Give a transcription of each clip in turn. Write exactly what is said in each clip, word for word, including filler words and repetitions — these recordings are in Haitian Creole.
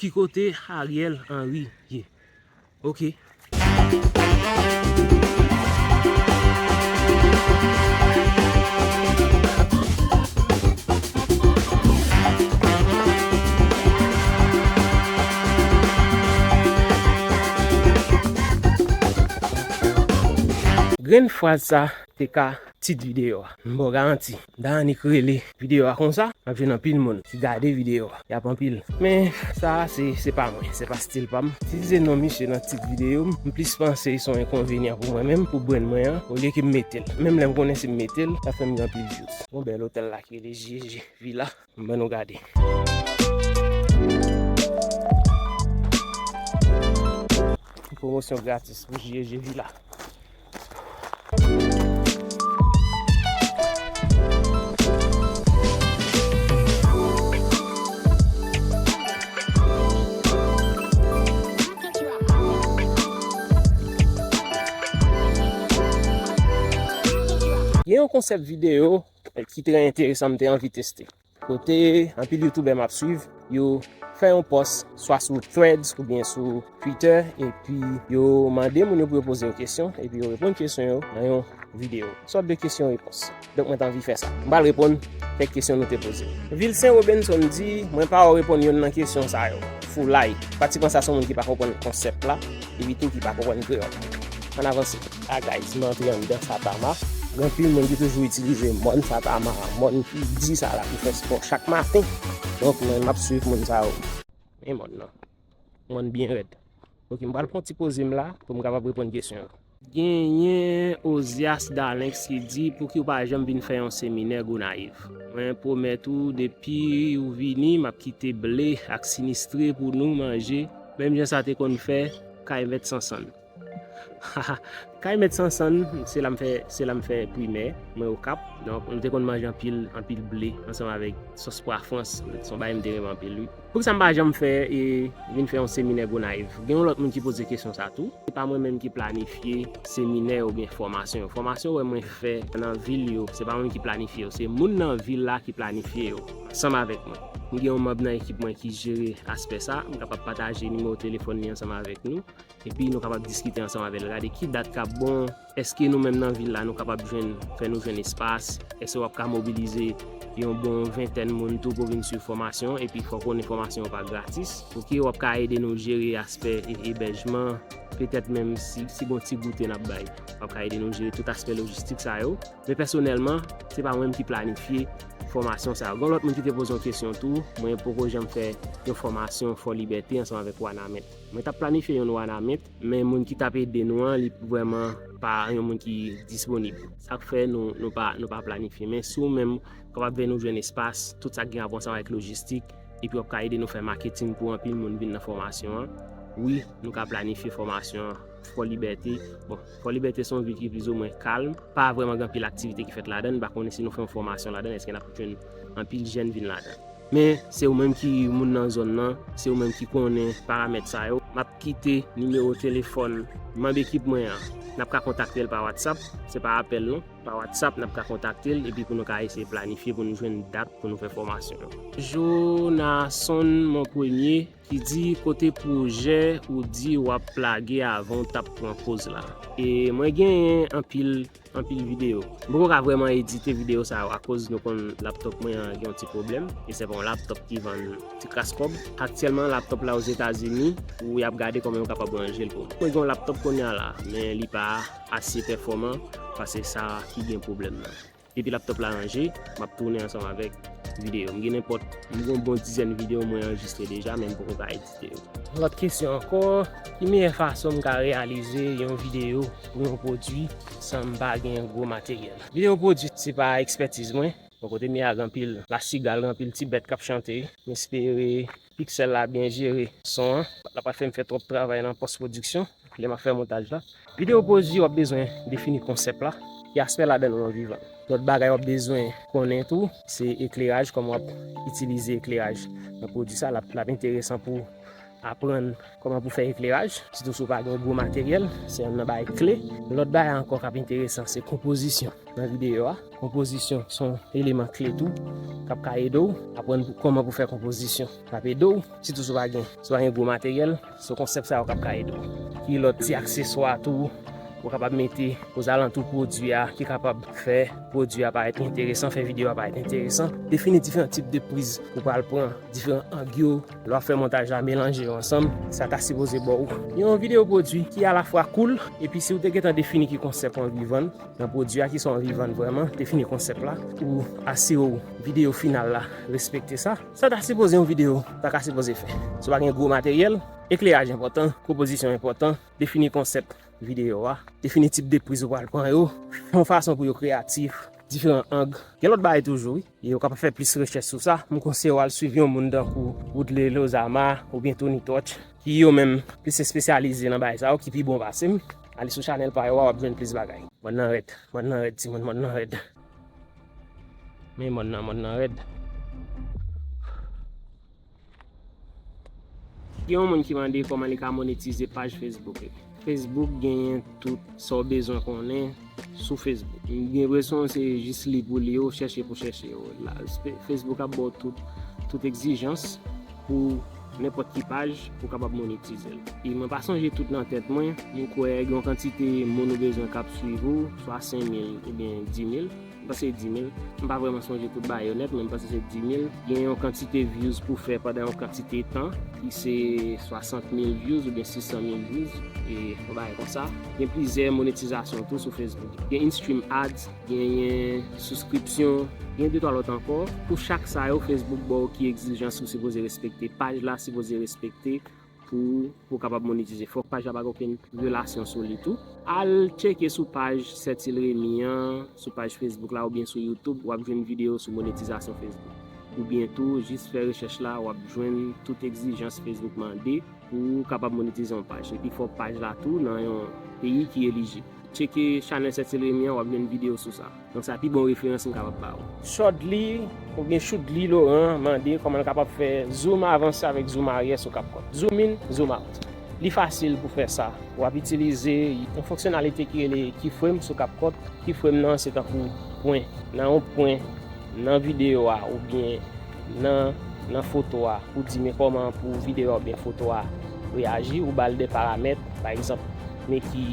Ki kote Ariel Henry ye? Ok. Grenn fraz sa te ka tit videyo a. M ba w garanti, m ta annik rele videyo a konsa, m ap jwenn anpil moun ki gade videyo a. Y ap anpil. Men sa a, se, se pa mwen, se pa stil pa m. Si se non misye nan tit videyo m, m plis panse se yon enkonvenyan pou mwen menm, pou brand mwen an, olye ke m mete l. Menm lè m konnen si m mete l, l ap fè m gen anpil views. Yon bèl otèl la ki rele J J Villa. M ban nou gade. Pwomosyon gratis pou J J Villa. Gen yon konsèp videyo ki trè enteresan m te anvi teste. Kote anpil youtubè m ap swiv, yo fè yon pòs swa sou Threads oubyen sou Twitter, epi yo mande moun yo pou yo poze yo kesyon, epi yo reponn kesyon yo nan yon videyo. Sòt de kesyon repons. Donk mwen t anvi fè sa. M pral reponn kèk kesyon nou te poze. Vilsen Robenson di, mwen pa wè w reponn yonn nan kesyon sa yo. Foulay. Pratikman sa se yon moun ki pa konprann konsèp la, epi tou ki pa konprann kreyòl. Ann avanse. Ah guys, m antre anndan Satama. Gen anpil moun ki toujou itilize mòn Satama, mòn ki di sa la pou fè spò chak maten. Donk mwen m ap swiv moun sa yo. Men mòn nan. Mòn byen rèd. Ok, m pral pran ti poze m la pou m kapab reponn kesyon yo. Genyen Ozias Dalenx ki di, pouki w pa janm vin fè yon seminè Gonayiv? Mwen pwomèt ou, depi w vini, m ap kite ble ak sinistre pou nou manje, menm jan sa te konn fè Kay Mèt Sansann. Kay Mèt Sansann, se la m fè, se la m fè primè, mwen Okap. Donk, nou te konn manje anpil, anpil ble ansanm avèk sòs pwa frans. Se yon bagay m te renmen anpil, wi. Poukisa m pa janm fè, e, vin fè yon seminè Gonayiv? Gen yon lòt moun ki poze kesyon sa tou. Se pa mwen menm ki planifye seminè oubyen fòmasyon yo. Fòmasyon, wè, mwen fè nan vil yo, se pa mwen ki planifye yo. Se moun nan vil la ki planifye yo, ansanm avèk mwen. M gen yon manm nan ekip mwen ki jere aspè sa. M kapab pataje nimewo telefòn li ansanm avèk nou. Epi nou kapab diskite ansanm avè l, gade ki dat k ap bon, èske nou menm nan vil la nou kapab jwenn, fè nou jwenn espas, èske w ap ka mobilize yon bon ventèn moun tou pou vin swiv fòmasyon, epi fò w konnen fòmasyon yo pa gratis. Ok, w ap ka ede nou jere aspè e-, ebèjman, petèt menm si, si gon ti goute n ap bay. W ap ka ede nou jere tout aspè lojistik sa yo. Men pèsonèlman, se pa mwen menm ki planifye fòmasyon sa yo. Gen lòt moun ki te poze yon kesyon tou, mwen poko janm fè yon fòmasyon Fò Libète ansanm avèk Wanament. Mwen t ap planifye youn Wanament, men moun ki t ap ede nou an, li vrèman pa yon moun ki disponib. Sa k fè nou, nou pa, nou pa planifye. Men si w menm, w kapab fè nou jwenn espas, tout sa k gen rapò ansanm avèk lojistik, epi w ap ka ede nou fè maketing pou anpil moun vin nan fòmasyon an. Wi, nou ka planifye fòmasyon an Fò Libète. Bon, Fò Libète se yon vil ki plizoumwen kalm, pa vrèman gen anpil aktivite ki fèt ladan l, m pa konnen si nou fè yon fòmasyon ladan l, èske n ap jwenn anpil jèn vin ladan l. Men se ou menm ki moun nan zòn nan, se ou menm ki konnen paramèt sa yo. M ap kite nimewo telefòn manm ekip mwen an. N ap ka kontakte l pa WhatsApp, se pa apèl non. Pa WhatsApp, n ap ka kontakte l, epi pou nou ka eseye planifye pou nou jwenn dat pou nou fè fòmasyon an. Jonason Mon Premye ki di, kote pwojè ou di w ap lage avan w t ap pran poz la? E mwen genyen anpil anpil videyo. M poko ka vrèman edite videyo sa yo akoz nou konn laptòp mwen an gen yon ti pwoblèm. E se pa yon laptòp ki vann ti kras kòb. Aktyèlman, laptòp la Ozetazini, pou y ap gade kòman yo kapab ranje l pou mwen. Mwen gen yon laptòp kounye a la, men li pa ase pèfòman pase sa ki gen pwoblèm nan. Depi laptòp la ranje, m ap tounen ansanm avèk videyo. M gen nenpòt, m gen yon bon dizèn videyo mwen anrejistre deja, men m poko ka edite yo. Lòt kesyon ankò, ki meyè fason m ka reyalize yon videyo pou yon pwodui san m pa gen gwo materyèl? Videyo pwodui, se pa ekspètiz mwen. Bon, kote m ye a, gen anpil lasigal, gen anpil ti bèt k ap chante. M espere piksèl la byen jere son an. L ap pa fè m fè twòp travay nan pòs pwodiksyon lè m ap fè montaj la. Videyo pwodui, w ap bezwen defini konsèp la, ki aspè ladan l ou anvi vann. Lòt bagay w ap bezwen konnen tou, se ekleraj, kòman w ap itilize ekleraj nan pwodui sa. L ap, l ap enteresan pou aprann kòman pou fè ekleraj, sitou si w pa gen gwo materyèl, se yonn nan bagay kle. Lòt bagay ankò k ap enteresan, se konpozisyon nan videyo a. Konpozisyon se yon eleman kle tou k ap ka ede w aprann pou, kòman pou fè konpozisyon. L ap ede w, sitou si w pa gen, si w pa gen gwo materyèl, se konsèp sa yo k ap ka ede w. Ki lòt ti akseswa tou ou kapab mete ozalantou pwodui a ki kapab fè pwodui a parèt enteresan, fè videyo a parèt enteresan. Defini diferan tip de priz ou pral pran, diferan ang yo, lè w ap fè montaj la, melanje yo ansanm, sa ta sipoze ba w yon videyo pwodui ki alafwa cool, epi si w te gentan defini ki konsèp ou anvi vann nan pwodui a, ki sa w anvi vann vrèman, defini konsèp la, ou asire w videyo final la respekte sa, sa ta sipoze yon videyo ta ka sipoze fè. Si w pa gen gwo materyèl, ekleraj enpòtan, konpozisyon enpòtan, defini konsèp videyo a, defini tip de priz ou pral pran yo, fè yon fason pou yo kreyatif, diferan ang. Gen lòt bagay toujou, wi. E ou kapab fè plis rechèch sou sa. M konseye w al swiv yon moun tankou Woodley Lozama oubyen Tony Touch, ki yo menm plis espesyalize nan bagay sa yo, ki pi bon pase m. Ale sou chanèl pa yo a, w ap jwenn plis bagay. Mòn nan rèd, mòn nan rèd, timoun, mòn nan rèd. Men mòn nan, mòn nan rèd. Gen yon moun ki mande kòman li ka monetize paj Facebook li. Facebook genyen tout sa w bezwen konnen sou Facebook. M gen enpresyon se jis li pou li yo, chèche pou chèche yo. La, Facebook ap ba w tout, tout egzijans pou nenpòt ki paj pou w kapab monetize l. E mwen pa sonje tout nan tèt mwen, m kwè gen yon kantite moun ou bezwen k ap swiv ou, swa senk mil oubyen dis mil. M panse dis mil. M pa vrèman sonje tout bagay yo nèt, men m panse se dis mil. Gen yon kantite views pou fè pandan yon kantite tan, ki se swasant mil views oubyen sis san mil views, e yon bagay konsa. Gen plizyè monetizasyon tou sou Facebook. Gen in-stream ads, genyen souskripsyon, gen de twa lòt ankò. Pou chak sa yo, Facebook ba w ki egzijans ou sipoze respekte, paj la sipoze respekte, pou, pou w kapab monetize. Fòk paj la pa gen okenn vyolasyon sou li tou. Al tcheke sou paj Sètil Remy an, sou paj Facebook la oubyen sou YouTube, w ap jwenn videyo sou monetizasyon Facebook. Oubyen tou, jis fè rechèch la, w ap jwenn tout egzijans Facebook mande pou w kapab monetize yon paj. Epi fòk paj la tou nan yon peyi ki elijib. Tcheke chanèl Sètil Remy an, w ap jwenn videyo sou sa. Donk, sa pi bon referans m kapab ba w. Shortly oubyen Shootly Laurent mande kòman l kapab fè zoom avanse avèk zoom aryè sou CapCut. Zoom in, zoom out. Li fasil pou fè sa. W ap itilize yon fonksyonalite ki rele keyframe sou CapCut. Keyframe nan se tankou pwen. Nan yon pwen, nan videyo a oubyen nan, nan foto a, pou di men kòman pou videyo a oubyen foto a reyaji, ou ba l de paramèt, pa egzanp, men ki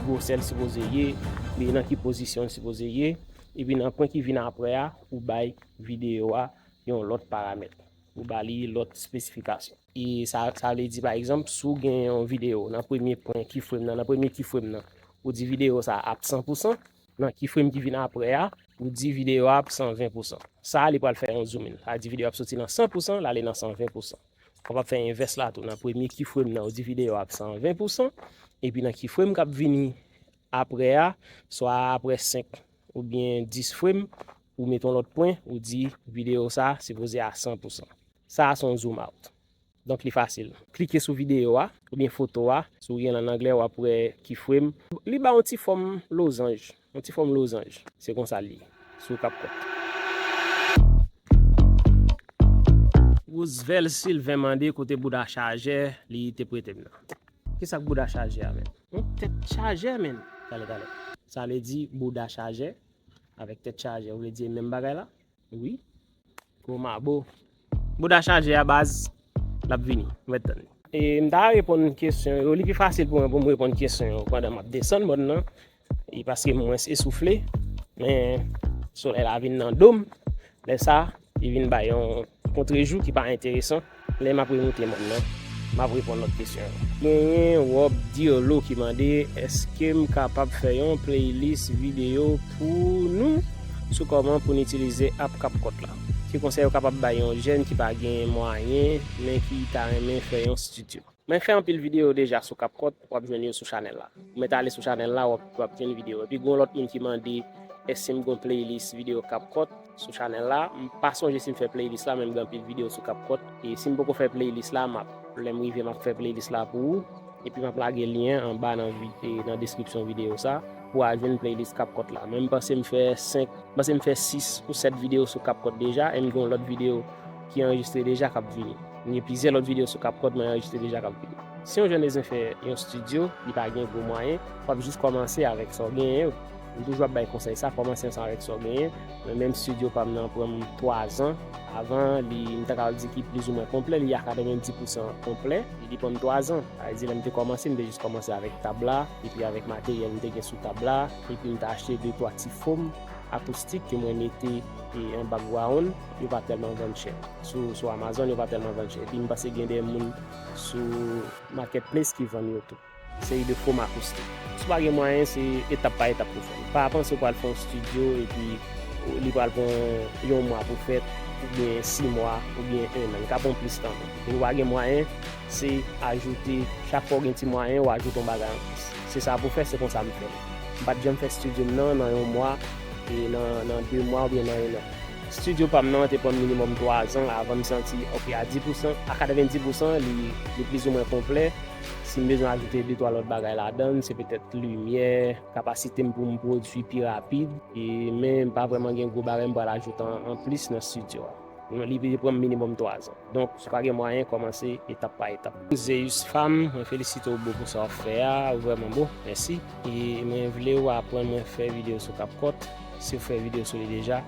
gwosè l sipoze ye, men nan ki pozisyon l sipoze ye, epi nan pwen ki vin apre a, ou bay videyo a yon lòt paramèt, ou ba li lòt espesifikasyon. E sa, sa vle di, pa egzanp, si w gen yon videyo nan premye pwen keyframe nan, nan premye keyframe nan, ou di videyo sa ap san pou san, nan keyframe ki vin apre a, ou di videyo a ap san ven pou san. Sa a, li pral fè yon zoom in. Sa vle di videyo ap soti nan san pou san, l ale nan san ven pou san. W kapab fè envès la tou. Nan premye keyframe nan, ou di videyo a ap san ven pou san, epi nan keyframe k ap vini apre a, swa apre senk oubyen dis frame, ou met yon lòt pwen, ou di videyo sa sipoze a san pou san. Sa a se yon zoom out. Donk, li fasil. Klike sou videyo a, oubyen foto a. Si w gen l ann anglè, w ap wè keyframe. Li ba w yon ti fòm lozanj. Yon ti fòm lozanj. Se konsa l ye. Sou CapCut. Roosevelt Sylvain mande kote bouda chajè li te prete m nan. Kisa k bouda chajè a, menm? Yon tèt chajè, menm. Talè, talè. Sa vle di bouda chajè avèk tèt chajè. Ou vle di menm bagay la? Wi. Gwo mabo. Bouda chajè a baz, l ap vini. Mwen tann li. E m ta reponn kesyon yo. Li pi fasil pou mwen pou m reponn kesyon yo pandan m ap desann mòn nan. E paske m mwens esoufle. Men solèy la vin nan do m. Lè sa, li vin bay yon kontrejou ki pa enteresan. Lè m ap remoute mòn nan, m ap reponn lòt kesyon yo. Genyen Rob Dirlo ki mande, èske m kapab fè yon playlist videyo pou nou sou kòman pou n itilize app CapCut la? Ki konsèy ou kapab bay yon jèn ki pa gen mwayen, men ki ta renmen fè yon estidyo? Mwen fè anpil videyo deja sou CapCut, w ap jwenn yo sou chanèl la. Ou mèt ale sou chanèl la, w ap, w ap jwenn videyo. Epi gen yon lòt moun ki mande, èske m gen yon playlist videyo CapCut sou chanèl la? M pa sonje si m fè playlist la, men m gen anpil videyo sou CapCut. E si m poko fè playlist la, m ap, lè m rive, m ap fè playlist la pou ou. Epi m ap lage lyen an anba nan vi-, e nan deskripsyon videyo sa, pou w al jwenn playlist CapCut la. Mwen, m panse m fè senk, m panse m fè sis ou sèt videyo sou CapCut deja, e m gen yon lòt videyo ki anrejistre deja k ap vini. Mwen gen plizyè lòt videyo sou CapCut mwen anrejistre deja k ap vini. Si yon jèn bezwen fè yon estidyo, li pa gen gwo mwayen, w ap jis kòmanse avèk sa w genyen yo. M toujou ap bay konsèy sa, kòmanse ansanm avèk sa w genyen. Mwen menm, estidyo pa m nan pran m twa zan. Avan, li, m ta kapab di ki plizoumwen konplè, li a katrevenndis pousan konplè, e li pran m twa zan. Sa vle di, lè m te kòmanse, m te jis kòmanse avèk tab la, epi avèk materyèl m te gen sou tab la, epi m te achte de twa ti fòm akoustik ke mwen mete, e, an background, yo pa tèlman vann chè. Sou, sou Amazon, yo pa tèlman vann chè. Epi m panse gen de moun sou Marketplace ki vann yo tou. Seri de fòm akoustik. Si w pa gen mwayen, se etap pa etap pou fè l. Pa panse w pral fè yon estidyo epi li pral pran yon mwa pou fèt, oubyen sis mwa, oubyen en an. Li ka pran plis tan tou. Men ou pa gen mwayen, se ajoute, chak fwa w gen ti mwayen, w ajoute yon bagay anplis. Se sa pou fè, se konsa m fè l. M pa t janm fè estidyo m nan, nan yon mwa, e nan, nan de mwa oubyen nan en an. Estidyo pa m nan te pran m minimòm twa zan avan m santi, oke, a dis pousan, a katrevenndis pousan, li, li plizoumwen konplè. Si m bezwen ajoute de twa lòt bagay ladan l, se petèt limyè, kapasite m pou m pwodui pi rapid, e, men m pa vrèman gen gwo bagay m pral ajoute an, anplis nan estidyo a. Li, li pran m minimòm twa zan. Donk, si w pa gen mwayen, kòmanse etap pa etap. Zeus Fam, mwen felisite w, bro, pou sa w ap fè a, ou vrèman bon, mèsi. E mwen vle w aprann mwen fè videyo sou CapCut. Si w fè videyo sou li deja,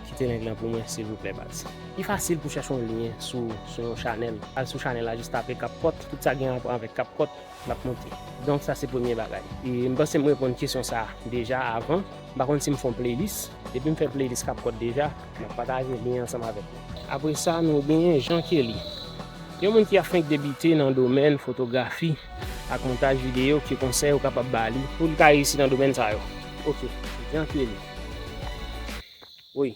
kite link lan pou mwen, silvouplè, baz. Li fasil pou chèche yon lyen sou, sou yon chanèl. Al sou chanèl la, jis tape CapCut, tout sa gen rapò avèk CapCut, l ap monte. Donk, sa se premye bagay. E m panse m reponn kesyon sa a deja avan. M pa konn si m fè yon playlist. Depi m fè playlist CapCut deja, m ap pataje lyen ansanm avèk nou. Apre sa, nou genyen Jean Kelly. Yon moun ki ap fenk debite nan domèn fotografi ak montaj videyo, ki konsèy ou kapab ba li pou l ka reyisi nan domèn sa yo? Oke, Jean Kelly. Wi,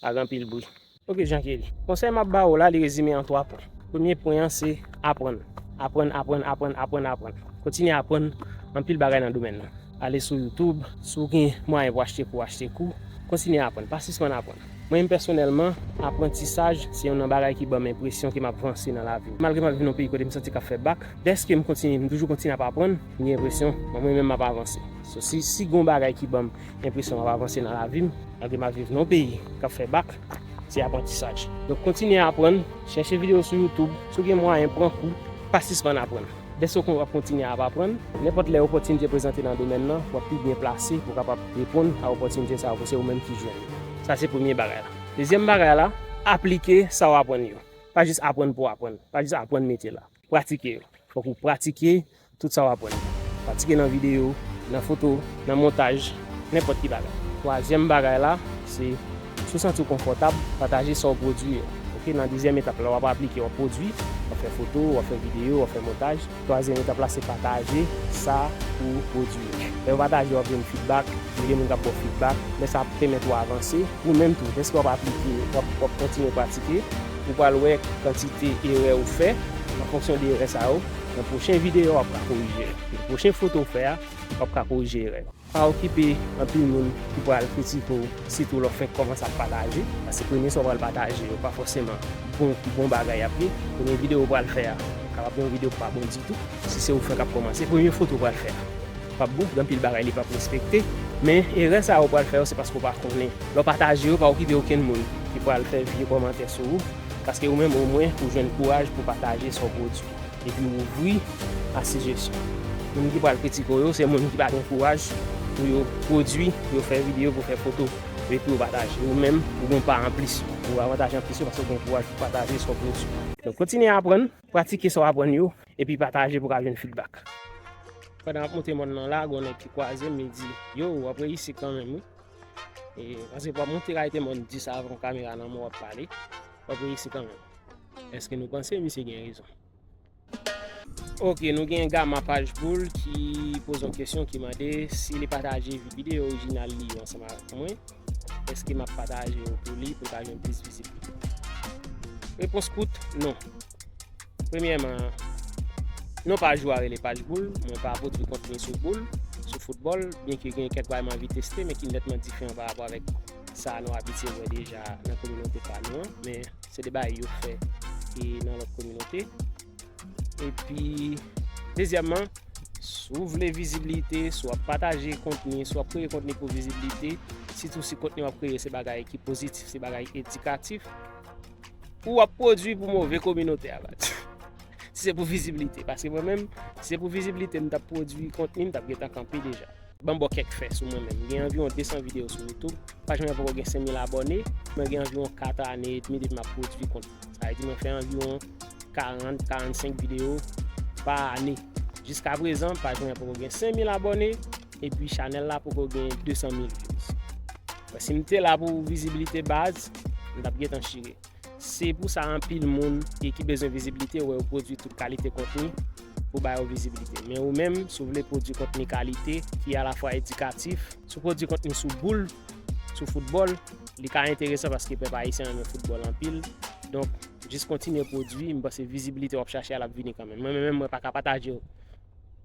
ak anpil bri. Oke, Jean Kelly. Konsèy m ap ba w la, li rezime an twa pwen. Premye pwen an, se aprann. Aprann, aprann, aprann, aprann, aprann. Kontinye aprann anpil bagay nan domèn nan. Ale sou YouTube, si w gen mwayen pou achte kou, achte kou. Kontinye aprann, pa sispann aprann. Mwen menm pèsonèlman, aprantisaj se youn nan bagay ki ban m enpresyon ke m ap vanse nan lavi m. Malgre m ap viv nan yon peyi kote m santi k ap fè bak, dèske m kontinye, m toujou kontinye ap aprann, m gen enpresyon, bon, mwen menm m ap avanse. So, si, si gen yon bagay ki ban m enpresyon m ap avanse nan lavi m, malgre m ap viv nan yon peyi k ap fè bak, se aprantisaj. Donk, kontinye aprann, chèche videyo sou YouTube, si w gen mwayen, pran kou, pa sispann aprann. Dèske w ap kontinye ap aprann, nenpòt lè opòtinite prezante nan domèn nan, w ap pi byen plase pou w kapab reponn a opòtinite sa yo, pou se ou menm ki jwenn yo. Sa se premye bagay la. Dezyèm bagay la, aplike sa w aprann yo. Pa jis aprann pou aprann. Pa jis aprann mete la. Pratike yo. Fòk ou pratike tout sa w aprann. Pratike nan videyo, nan foto, nan montaj, nenpòt ki bagay. Twazyèm bagay la, se, si w santi w konfòtab, pataje sa w pwodui yo. Oke, nan dezyèm etap la, w ap aplike, w ap pwodui, w ap fè foto, w ap fè videyo, w ap fè montaj. Twazyèm etap la, se pataje sa ou pwodui yo. Lè w pataje, w ap jwenn feedback, gen moun k ap ba w feedback. Lè sa ap pèmèt ou avanse. Ou menm tou, dèske w ap aplike, w ap, w ap kontinye pratike, ou pral wè kantite erè ou fè. An fonksyon de erè sa yo, nan pwochen videyo, w ap ka korije yo. Nan pwochen foto w fè a, w ap ka korije erè yo. Pa okipe anpil moun ki pral kritike w, sitou lè w fenk kòmanse ap pataje. Paske premye sa w pral pataje yo pa fòseman bon, bon bagay y ap ye. Premye videyo w pral fè a kapab yon videyo ki pa bon ditou. Si se ou fenk ap kòmanse, premye foto w pral fè a p ap bon, gen anpil bagay li p ap respekte. Men erè sa yo w pral fè yo, se paske w pa konnen. Lè w pataje yo, pa okipe okenn moun ki pral fè vye kòmantè sou ou. Paske ou menm, omwen, ou jwenn kouraj pou pataje sa w pwodui. Epi ou ouvri a sijesyon. Moun ki pral kritike w yo, se moun ki pa gen kouraj pou yo pwodui, pou yo fè videyo, pou fè foto, epi yo pataje. Ou menm, ou gen yon pa anplis yo. Ou avantaje anplis yo paske ou gen kouraj pou pataje sa w pwodui. Donk, kontinye aprann, pratike sa w aprann yo, epi pataje pou w ka jwenn feedback. Pandan m ap monte mòn nan la, gen yon nèg ki kwaze m, li di, "Yo, w ap reyisi kanmenm, wi." E, paske w ap monte kay te mòn dis avan kamera nan men w ap pale, w ap reyisi kanmenm. Èske nou panse misye gen rezon? Oke, nou gen Gama Pajboul ki poze yon kesyon ki mande si li pataje videyo orijinal li yo ansanm avèk mwen, èske m ap pataje yo pou li pou l ka jwenn plis viziblite? Repons kout, non. Premyèman, non pa jou a rele Pajboul, mwen pa pwodui kontni sou boul, sou foutbòl, byenke gen kèk bagay m anvi teste, men ki nètman diferan pa rapò avèk sa nou abitye wè deja nan kominote pa nou an, men se de bagay yo fè e nan lòt kominote. Epi, dezyèmman, si w vle viziblite, si w ap pataje kontni, si w ap kreye kontni pou viziblite, sitou si kontni w ap kreye se bagay ki pozitif, se bagay edikatif, Ou ap pwodui pou move kominote a, baz. Si se pou viziblite, paske mwen menm, si se pou viziblite, m t ap pwodui kontni, m t ap gentan kanpe deja. Ban m ba w kèk fè sou mwen menm. M gen anviwon de san videyo sou YouTube. Paj mwen an poko gen senk mil abòne. Mwen gen anviwon kat ane edmi depi m ap pwodui kontni. Sa vle di mwen fè anviwon karant, karannsenk videyo pa ane. Jiska prezan, paj mwen an poko gen senk mil abòne, epi chanèl la poko gen de san mil views. Bon, si m te la pou viziblite baz, m t ap gentan chire. Se pou sa anpil moun e ki bezwen viziblite wè yo pwodui tout kalite kontni pou ba yo viziblite. Men ou menm, si w vle pwodui kontni kalite ki alafwa edikatif, si w pwodui kontni sou boul, sou foutbòl, li ka enteresan paske pèp ayisyen renmen foutbòl anpil. Donk, jis kontinye pwodui, m panse viziblite w ap chache a l ap vini kanmenm. Mwen menm, mwen pa ka pataje w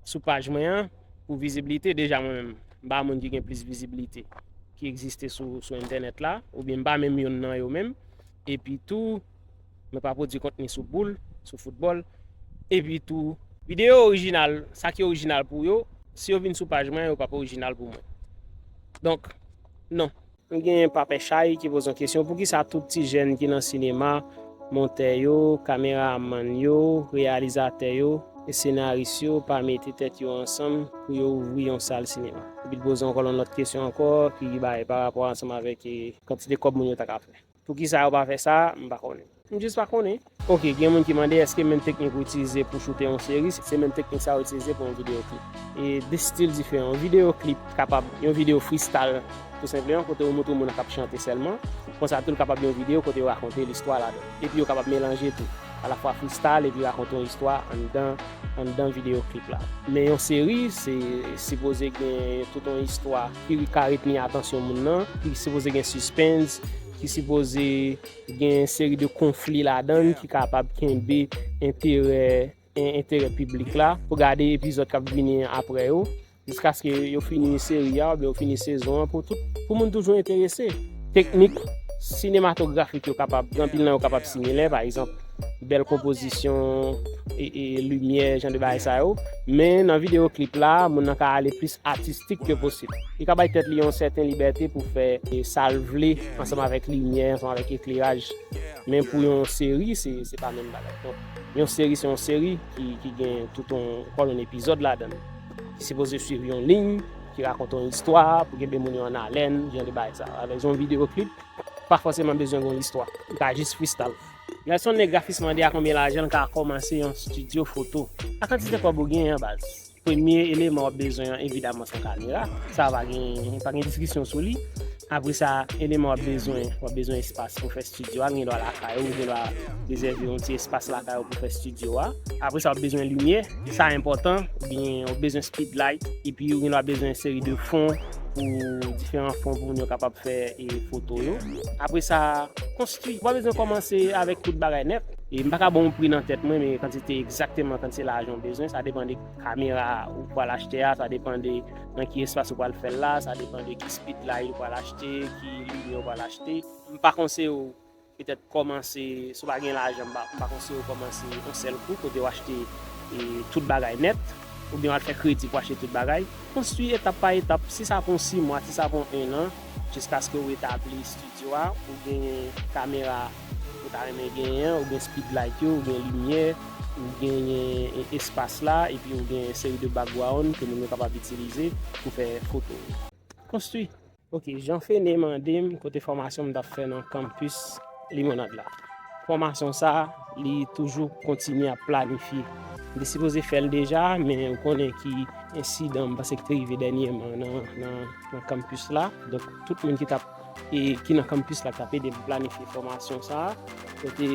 sou paj mwen an pou viziblite. Deja mwen menm, m pa moun ki gen plis viziblite ki egziste sou, sou entènèt la, oubyen m pa menm youn nan yo menm. Epi tou, mwen pa pwodui kontni sou boul, sou foutbòl. Epi tou, videyo orijinal, sa ki orijinal pou yo, si yo vin sou paj mwen, yo p ap orijinal pou mwen. Donk, non. M gen Papè Chay ki poze yon kesyon, poukisa tout ti jèn ki nan sinema, montè yo, kameramann yo, reyalizatè yo, e senaris yo pa mete tèt yo ansanm pou yo ouvri yon sal sinema? Epi l poze ankò yon lòt kesyon ankò ki bay pa rapò ansanm avèk, e, kantite kòb moun yo ta ka fè. Poukisa yo pa fè sa, m pa konnen. M jis pa konnen. Oke, gen moun ki mande èske menm teknik ou itilize pou choute yon seri, se menm teknik sa ou itilize pou yon videyo klip. E de stil diferan. Yon videyo klip kapab yon videyo freestyle, tou senpleman, kote ou montre moun k ap chante sèlman. Konsa tou, l kapab yon videyo kote yo rakonte listwa ladan. Epi yo kapab melanje tou. Alafwa freestyle epi rakonte yon istwa anndan, anndan videyo klip la. Men yon seri, se sipoze gen tout yon istwa ki ka retni atansyon moun nan, ki sipoze gen suspense, ki sipoze gen seri de konfli ladan l ki kapab kenbe enterè, en-, enterè piblik la pou gade epizòd k ap vini apre yo, jiskaske yo fini seri a oubyen yo fini sezon an pou tout, pou moun toujou enterese. Teknik sinematografik yo kapab, gen anpil nan yo kapab similè, pa egzanp, bèl konpozisyon, e, e limyè, jan de bagay sa yo. Men nan videyo klip la, moun nan ka ale plis atistik ke posib. Li ka bay tèt li yon sèten libète pou fè, e, sa l vle ansanm avèk limyè, ansanm avèk ekleraj. Men pou yon seri, se, se pa menm bagay. Donk, yon seri, se yon seri ki, ki gen tout yon kolonn epizòd ladan l. Ki sipoze swiv yon liy, ki rakonte yon istwa, pou kenbe moun yo an alèn, jan de bagay sa. Avèk yon videyo klip, pa fòseman bezwen gen yon istwa. Ou ka jis freestyle. Nelson Negrafis mande a konbyen lajan l ka kòmanse yon estidyo foto. A kantite kòb ou genyen an, baz. Premye eleman w ap bezwen an, evidaman, se yon kamera. Sa pa gen, pa gen diskisyon sou li. Apre sa, eleman w ap bezwen, w ap bezwen espas pou fè estidyo a. Gen dwa lakay ou, ou gen dwa rezève yon ti espas lakay ou pou fè estidyo a. Apre sa, w ap bezwen limyè. Sa enpòtan. Oubyen w ap bezwen speed light. Epi ou gen dwa bezwen yon seri de fon pou diferan fon pou moun yo kapab fè, e, foto yo. Apre sa, konstwi. Ou pa bezwen kòmanse avèk tout bagay nèt. E m pa ka ba w yon pri nan tèt mwen, men kantite, egzakteman kantite lajan w bezwen, sa depann de kamera ou pral achte a, sa depann de nan ki espas ou pral fè l la, sa depann de ki speed light ou pral achte, ki limyè ou pral achte. M pa konseye w petèt kòmanse, si w pa gen lajan, m pa, m pa konseye w kòmanse yon sèl kou, kote w achte, e, tout bagay nèt, oubyen w al fè kredi pou achte tout bagay. Konstwi etap pa etap, si sa pran sis mwa, si sa pran en an, jiskaske w etabli estidyo a, ou genyen kamera ou ta renmen genyen, ou gen speed light yo, ou gen limyè, ou genyen, e, espas la, epi ou gen seri de background ke moun yo kapab itilize pou fè foto yo. Konstwi. Ok, Jean Fene mande m kote fòmasyon m t ap fè nan kanpis Limonad la. Fòmasyon sa a, li toujou kontinye ap planifye. M te sipoze fè l deja, men ou konnen ki ensidan m panse ki te rive dènyèman nan, nan, nan kanpis la. Donk, tout moun ki t ap, e, ki nan kanpis la t ap ede m planifye fòmasyon sa a. Yo te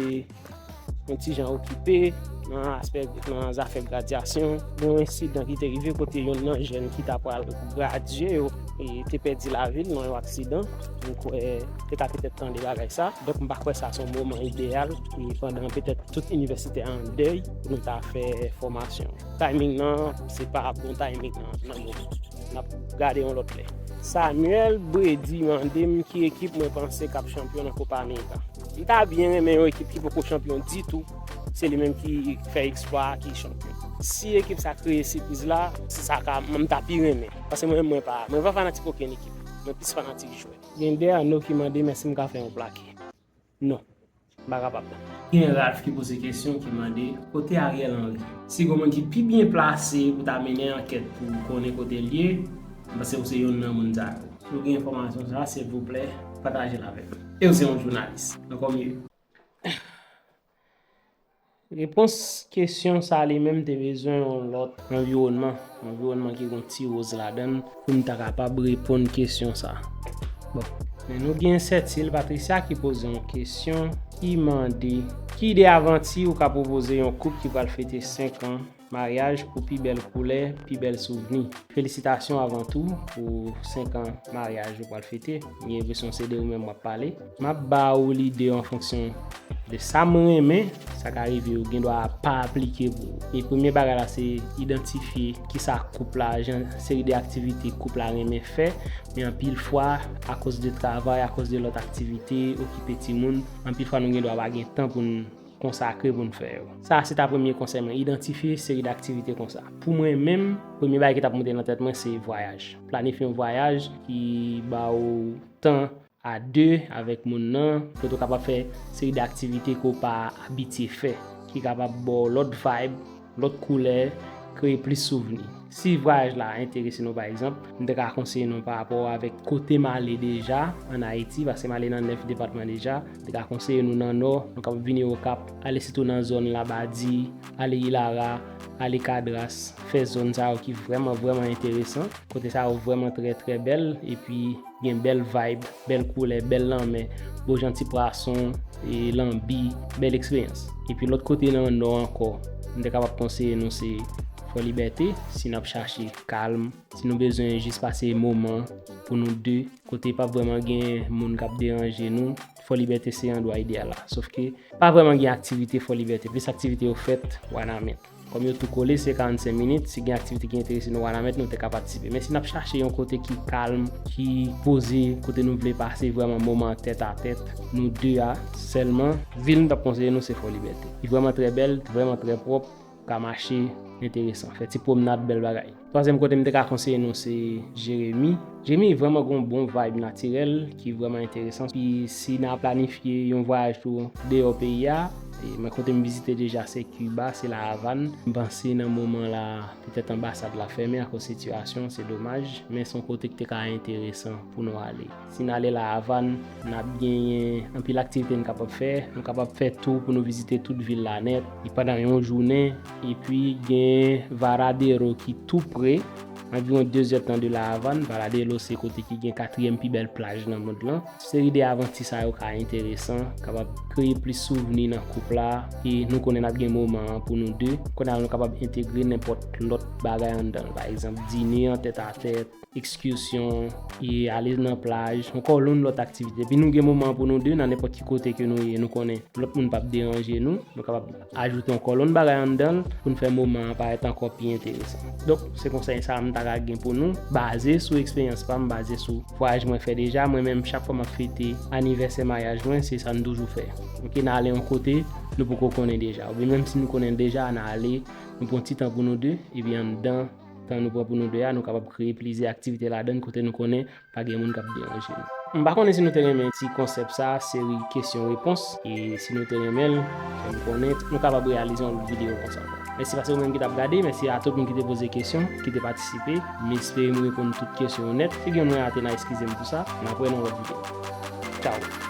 yon ti jan okipe nan aspè, nan zafè gradyasyon. Gen yon ensidan ki te rive kote yonn nan jèn ki ta pral gradye yo, e, te pèdi lavi l nan yon aksidan. M kwè te ka petèt tande bagay sa. Donk, m pa kwè sa se yon moman ideyal, e, pandan petèt tout inivèsite a an dèy pou nou ta fè fòmasyon. Timing nan, se pa bon timing nan, nan moman. N ap gade yon lòt lè. Samuel Brady mande m ki ekip mwen panse k ap chanpyon nan Copa America. M ta byen renmen yon ekip ki poko chanpyon ditou, se li menm ki fè eksplwa a ki chanpyon. Si ekip sa kreye sipriz la, se sa ka, m ta pi renmen. Paske mwen, mwen pa, mwen pa fanatik okenn ekip. Mwen plis fanatik jwè. Gen de Ano ki mande m èske m ka fè yon plake. Non. M pa kapab. Gen Ralph ki poze kesyon ki mande kote Ariel Henry. Si gen moun ki pi byen plase pou ta mennen ankèt pou konnen kote l ye, m panse ou se youn nan moun sa yo. Si w gen enfòmasyon sa, silvouplè, pataje l avè m. E w se yon jounalis. Ankò m ye. Repons kesyon sa li menm te bezwen yon lòt anviwònman, yon anviwònman ki gen ti woz ladan l, pou m ta kapab reponn kesyon sa. Bon, men nou gen Sètil Patricia ki poze yon kesyon ki mande, ki de avanti ou ka pwopoze yon koup ki pral fete senk an maryaj pou pi bèl koulè, pi bèl souvni? Felisitasyon avan tou pou senk an maryaj ou pral fete. M gen enpresyon se de ou menm w ap pale. M ap ba ou lide an fonksyon de sa m renmen, sa ka rive ou gen dwa pa aplike pou ou. E premye bagay la se idantifye kisa koup la, jan seri de aktivite koup la renmen fè, men anpil fwa, akoz de travay, akoz de lòt aktivite, okipe timoun, anpil fwa nou gen dwa pa gen tan pou n konsakre pou n fè yo. Sa se ta premye konsèy mwen, idantifye seri d aktivite konsa. Pou mwen menm, premye bagay ki t ap monte nan tèt mwen se vwayaj. Planifye yon vwayaj ki ba ou tan a de avèk moun nan, kote w kapab fè seri d aktivite ke w pa abitye fè, ki kapab ba w lòt vibe, lòt koulè, kreye plis souvni. Si vwayaj la enterese nou, pa egzanp, m te ka konseye nou pa rapò avèk kote m ale deja ann Ayiti, paske m ale nan nèf depatman deja, m te ka konseye nou nan Nò, nou kapab vini Okap, ale sitou nan zòn Labadi, ale Ilara, ale Kadras, fè zòn sa yo ki vrèman, vrèman enteresan. Kote sa yo vrèman trè, trè bèl, epi gen bèl vibe, bèl koulè, bèl lanmè, gwo jan ti pwason, e lanbi, bèl eksperyans. Epi lòt kote nan Nò ankò, m te kapab konseye nou se Fò Libète, si n ap chache kalm, si nou bezwen jis pase moman pou nou de, kote p ap vrèman gen moun k ap deranje nou, Fò Libète se andwa ideyal la. Sòf ke pa vrèman gen aktivite Fò Libète, plis aktivite yo fèt Wanament. Kòm yo tou kole, se karannsenk minit, si gen aktivite ki enterese nou Wanament, nou te ka patisipe. Men si n ap chache yon kote ki kalm, ki poze, kote nou vle pase vrèman moman tèt a tèt, nou de a sèlman, vil m t ap konseye nou se Fò Libète. Li vrèman trè bèl, vrèman trè pwòp, ka mache, enteresan. Fè ti pwomnad, bèl bagay. Twazyèm kote m te ka konseye nou se Jeremi. Jeremi vrèman gen yon bon vibe natirèl ki vrèman enteresan. Pi si n a planifye yon vwayaj tou deyò peyi a, e mwen kote m vizite deja se Kiba, se La Havane. M panse nan moman la, petèt anbasad la fèmen akoz sitiyasyon, se domaj, men se yon kote ki te ka enteresan pou nou ale. Si n ale La Havane, n ap genyen anpil aktivite n kapab fè. Nou kapab fè tou pou nou vizite tout vil la nèt, e pandan yon jounen. Epi gen Varadero ki tou pre, anviwon de zèdtan de La Havane. Varadero se kote ki gen katriyèm pi bèl plaj nan mond lan. Seri de avanti sa yo ka enteresan, kapab kreye plis souvni nan koup la, e nou konnen n ap gen moman an pou nou de. Kounye a nou kapab entegre nenpòt lòt bagay anndan l, pa egzanp, dine an tèt a tèt, ekskisyon, e ale nan plaj, yon kolonn lòt aktivite. Epi nou gen moman an pou nou de, nan nenpòt ki kote ke nou ye, nou konnen lòt moun p ap deranje nou. Nou kapab ajoute yon kolonn bagay anndan l pou n fè moman an parèt ankò pi enteresan. Donk, se konsèy sa a m ta ka gen pou nou, baze sou eksperyans pa m, baze sou vwayaj mwen fè deja. Mwen menm, chak fwa m ap fete anivèsè maryaj mwen, se sa n toujou fè. Oke, n ale yon kote nou poko konnen deja. Oubyen menm si nou konnen l deja, n ale, nou pran ti tan pou nou de, epi anndan tan nou pran pou nou de a, nou kapab kreye plizyè aktivite ladan l kote nou konnen pa gen moun k ap deranje nou. M pa konnen si nou te renmen ti konsèp sa, seri kesyon repons, e si nou te renmen l, fè m konnen, nou kapab reyalize yon lòt videyo konsa ankò. Mèsi paske ou menm ki t ap gade, mèsi a tout moun ki te poze kesyon, ki te patisipe. M espere m reponn tout kesyon yo nèt. Si gen yon mwen rate, n a eskize m pou sa. N ap wè nan lòt videyo. Tchaw!